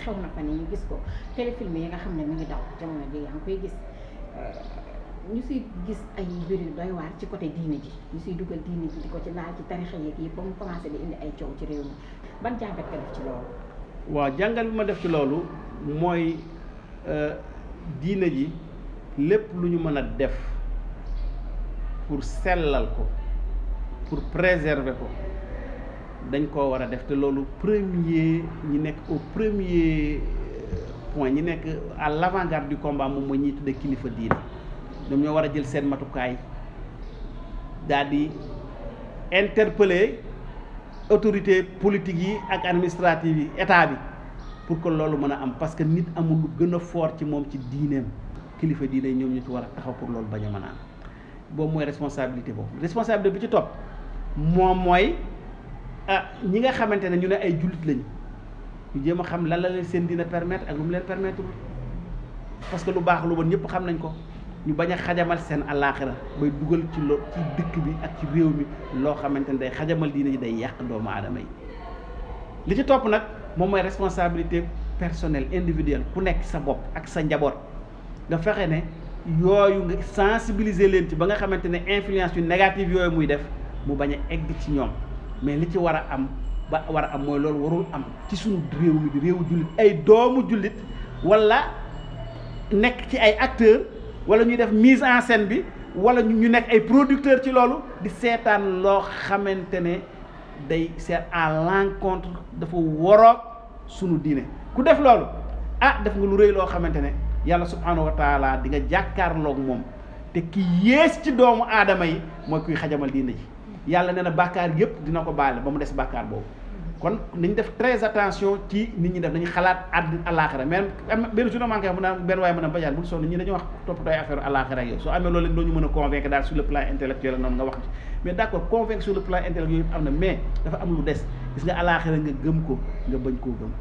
xew na fa ni ñu gis ko téléfilm yi nga xam ne mi ngi daw jamono ji yaa ngi koy gis ñu siy gis ay mbir yu doy waar ci côté diine ji ñu siy dugal diine ji di ko ci laal ci tarixa yeeg yi ba mu commencé di indi ay coow ci réew mi ban jàngat nga def ci loolu. waaw jàngat bi ma def ci loolu mooy diine ji lépp lu ñu mën a def pour sellal ko pour préserver ko dañ koo war a def te loolu premier ñi nekk au premier point ñi nekk à l'avant-garde du combat moom mooy ñiy tudde kilifa diine ñoom ñoo war a jël seen matukaay daal di interpeller autorité politique yi ak administrative yi état bi pour que loolu mën a am parce que nit amul lu gën a fort ci moom ci diineem kilifa diine yi ñoom ñu ci war a taxaw pour loolu bañ a mën a am boobu mooy responsabilité boobu responsabilité bi ci topp moom mooy ñi nga xamante ne ñu ne ay jullit lañu ñu jéem a xam lan la leen seen dina permettre ak lu mu leen permettre parce que lu baax lu bon ñëpp xam nañ ko ñu bañ a xajamal seen àllaaxira bay dugal ci ci dëkk bi ak ci réew mi loo xamante ne day xajamal diine ji day yàq doomu aadama yi li ci topp nag moom mooy responsabilité personnelle individuelle ku nekk sa bopp ak sa njaboot nga fexe ne yooyu nga sensibiliser leen ci ba nga xamante ne influence yu négative yooyu muy def mu bañ a egg ci ñoom mais li ci war a am mooy loolu warul am ci suñu réew mi di réewu jullit ay doomu jullit wala nekk ci ay acteurs wala ñuy def mise en scène bi wala ñu nekk ay producteurs ci loolu di seetaan loo xamante ne day seet à l'encontre dafa waroog sunu diine ku def loolu def nga lu rëy loo xamante ne yàlla subhanahu wa taala di nga jàkkaarloog moom te ki yées ci doomu aadama yi mooy kuy xajamal diine ji yàlla nee na bàkkaar yëpp dina ko baale ba mu des bàkkaar boobu kon nañ def très attention ci nit ñi def nañu xalaat àllaaxira mais benn jour manqué mu naan benn waaye mën a bajaan bul sonn ñi dañu wax toppatoo ay affaire àllaaxira ak yow soo amee loolu leen doo ñu mën a convaincre daal sur le plan intellectuel noonu nga wax ci mais d'accord convaincre sur le plan intellectuel am na mais dafa am lu des gis nga àllaaxira nga gëm ko nga bañ koo gëm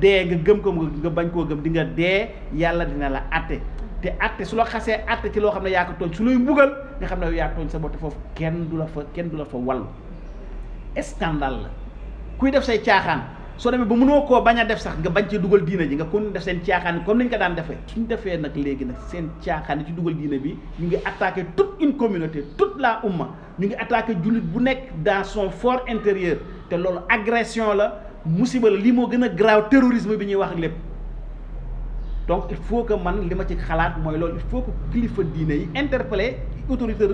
dee nga gëm ko nga bañ koo gëm di nga dee yàlla dina la atte te atte su la xasee atte ci loo xam ne yaa ko tooñ su lay mbugal nga xam ne yow yaa ko tooñ sa bopp foofu kenn du la fa wallu scandale la kuy def say caaxaan soo demee ba mënoo koo bañ a def sax nga bañ ci dugal diina ji nga kon def seen caaxaan comme niñ ko daan defee suñ defee nag léegi nag seen caaxaan ci dugal diina bi ñu ngi attaquer toute une communauté toute la umma ñu ngi attaquer jullit bu nekk dans son fort intérieur te loolu agression la musiba la lii moo gën a grave terrorisme bi ñuy wax ak lépp donc il faut que man li ma ci xalaat mooy loolu il faut que kilifa diine yi interpeller autorité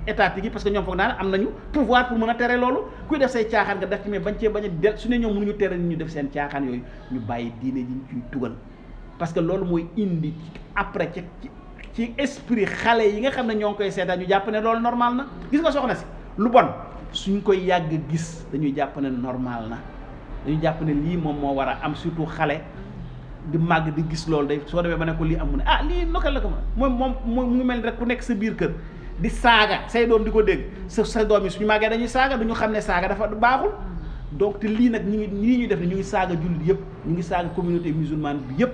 étatique yi parce que ñoom foog naa ne am nañu pouvoir pour mën a tere loolu kuy def say caaxaan nga def ci mais bañ cee bañ a del su ne ñoom mënuñu tere ni ñu def seen caaxaan yooyu ñu bàyyi diine ji ñu ciy tugal parce que loolu mooy indi après ci esprit xale yi nga xam ne ñoo ngi koy seetaan ñu jàpp ne loolu normal na gis nga soxna si lu bon suñ koy yàgg gis dañuy jàpp ne normal na dañuy jàpp ne lii moom moo war a am surtout xale di màgg di gis loolu day soo demee ba ne ko lii am mu ne lii naka la ko moom mu ngi mel ni rek ku nekk sa biir kër di saaga say doom di ko dégg sa doom yi suñu màggee dañuy saaga duñu xam ne saaga dafa baaxul donc te lii nag ñuy def ne ñu ngi saaga jullit yëpp ñu ngi saaga communauté musulmane bi yëpp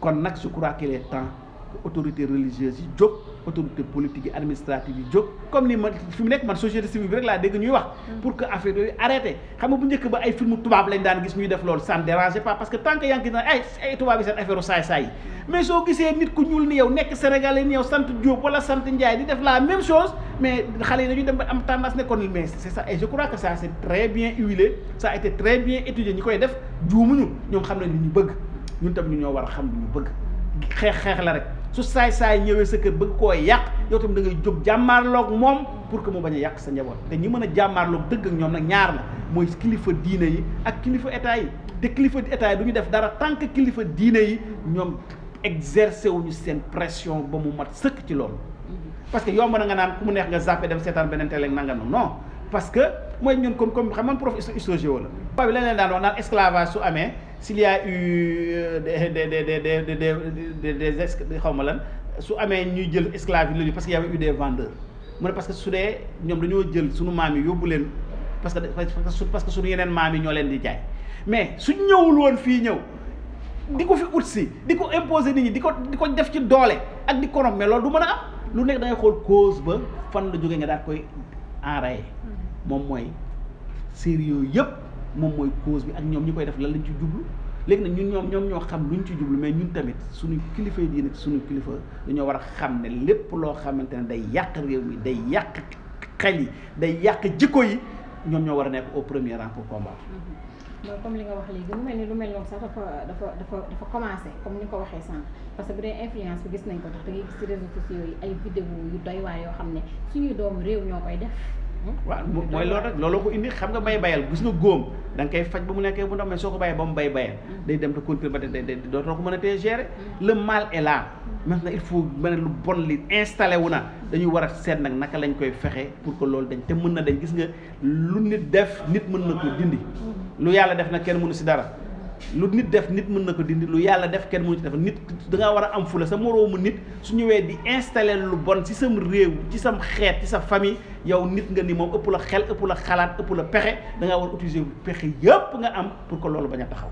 kon nag je crois qu'il est temps que autorités religieuses yi jóg autorités politiques yi administratives yi jóg comme ni man fi mu nekk man société civile bi rek laa dégg ñuy wax pour que affaire yooyu arrêté xam nga bu njëkk ba ay film tubaab lañ daan gis ñuy def loolu ça ne dérange pas parce que tant que yaa ngi gis na ay tubaab yi seen affaire u saay-saay yi mais soo gisee nit ku ñuul ni yow nekk sénégalais ni yow sant Diop wala sant Ndiaye di def la même chose mais xale yi dañuy dem ba am tendance ne kon mais c'est ça et je crois que ça c'est très bien huilé ça a été très bien étudié ñi koy def juumuñu ñoom xam nañ li ñu bëgg ñun tam ñu ñoo war a xam li ñu bëgg xeex la rek su saay-saay ñëwee sa kër bëgg koo yàq yow tam da ngay jóg jàmmaarloog moom pour que mu bañ a yàq sa njaboot te ñi mën a jàmmaarloog dëgg ak ñoom nag ñaar la mooy kilifa diine yi ak kilifa état yi te kilifa état yi du ñu def dara tant que kilifa diine yi ñoom exercer wuñu seen pression ba mu mat sëkk ci loolu parce que yomb na nga naan ku mu neex nga zappé dem seetaan beneen télé nanga non parce que mooy ñun comme xam nga prof histoire la ba bi leen daan wax naan esclavage su amee s'il y a eu des xaw ma lan su amee ñuy jël esclave yi loolu parce que y avait eu des vendeurs mu ne parce que su dee ñoom dañoo jël suñu maam yi yóbbu leen parce que suñu yeneen maam yi ñoo leen di jaay mais suñ ñëwul woon fii ñëw di ko fi ut si di ko imposer nit ñi di ko def ci doole ak di korom mais loolu du mën a am lu nekk da ngay xool cause ba fan la jógee nga daal koy enrayer moom mooy série yooyu yëpp moom mooy cause bi ak ñoom ñi koy def lan lañ ci jublu léegi nag ñoom ñoo xam luñ ci jublu mais ñun tamit suñu kilifa yi diine suñu kilifa dañoo war a xam ne lépp loo xamante ne day yàq réew mi day yàq xel yi day yàq jikko yi ñoom ñoo war a nekk au premier rang pour combattre. mooy comme li nga wax léegi mu mel ni lu mel noonu sax dafa commencé comme ni nga ko waxee sànq parce que bu dee influence bi gis nañ ko tax da ngay gis ci réseaux sociaux yi ay vidéo yu doy waar yoo xam ne suñuy doomu réew ñoo koy def. waaw mooy loolu rek looloo ko indi xam nga bayal gis nga góom da nga koy faj ba mu nekkee bu ndax mais soo ko bàyyee ba mu bayal day dem te continuer ba day dootoo ko mën a tee gérer le mal est là maintenant il faut mën lu bon li installé wu na dañuy war a seet nag naka lañ koy fexe pour que loolu dañ te mën na dañ gis nga lu nit def nit mën na ko dindi lu yàlla def nag kenn mënu si dara lu nit def nit mën na ko dindi lu yàlla def kenn mënu ci def nit da ngaa war a am fula sa moroomu nit su ñëwee di installer lu bon ci sam réew ci sam xeet ci sa famille yow nit nga ni moom ëpp la xel ëpp la xalaat ëpp la pexe da ngaa war a utiliser pexe yëpp nga am pour que loolu bañ a taxaw